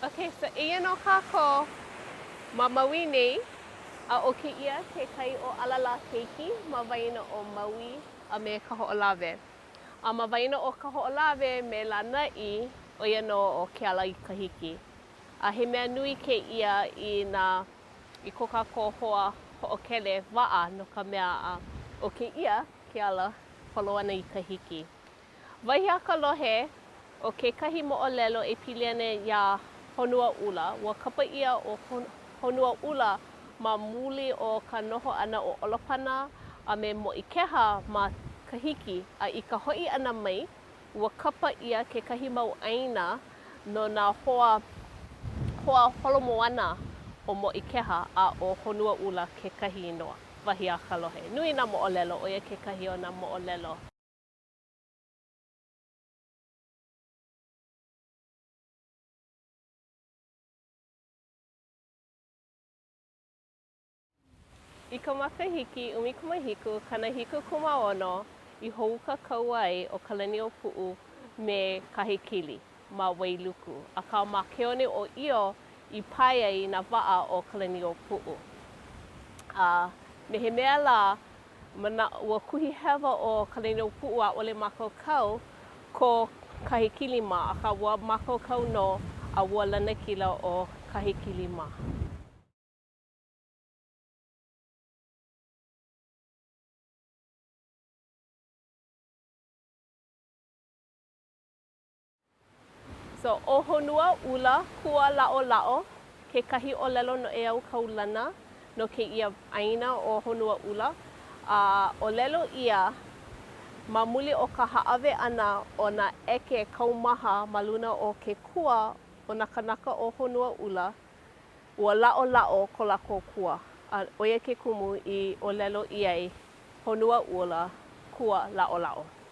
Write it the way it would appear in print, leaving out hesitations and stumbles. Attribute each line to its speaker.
Speaker 1: Okay, so eia nō kākou ma Maui nei, a ʻo kēia ke kai o ʻAlalākeiki ma waena o Maui a me Kahoʻolawe. A ma waena o Kahoʻolawe me Lānaʻi, ʻo ia nō ʻo Kealaikahiki. A he mea nui kēia i nā i ko kākou hoa hoʻokele waʻa no ka mea a ʻo kēia ke ala holo ana i Kahiki. Wahi a ka lohe, ʻo kekahi moʻolelo e pili ana iā Honuaʻula, ua kapa ʻia ʻo Honuaʻula ma muli o ka noho ʻana o ʻOlopana a me Moʻikeha ma Kahiki, a i ka hoʻi ʻana mai, ua kapa ʻia kekahi mau ʻāina no nā hoa hoa holomoana o Moʻikeha a ʻo Honuaʻula kekahi inoa, wahi a ka lohe. Nui nā moʻolelo, ʻo ia kekahi o nā moʻolelo. I ka makahiki 17 76 i hoʻouka kaua ai ʻo Kalaniʻōpuʻu me Kahekili ma Wailuku, akā ma Keoneʻōʻio i pae ai nā waʻa o Kalaniʻōpuʻu. A me he mea lā, Manaʻo, ua kuhi hewa ʻo Kalaniʻōpuʻu ʻaʻole mākaukau ko Kahekili mā, akā ua mākaukau nō a ua lanakila ʻo Kahekili mā. So, ʻo Honuaʻula kua laʻolaʻo kekahi ʻōlelo noʻeau kaulana no kēia ʻāina ʻo Honuaʻula, a ʻōlelo ʻia, ma muli o ka hāʻawe ʻana o nā ʻeke kaumaha ma luna o ke kua o nā kānaka o Honuaʻula, ua laʻolaʻo ko lākou kua, a ʻo ia ke kumu i ʻōlelo ʻia ai Honuaʻula kua laʻolaʻo.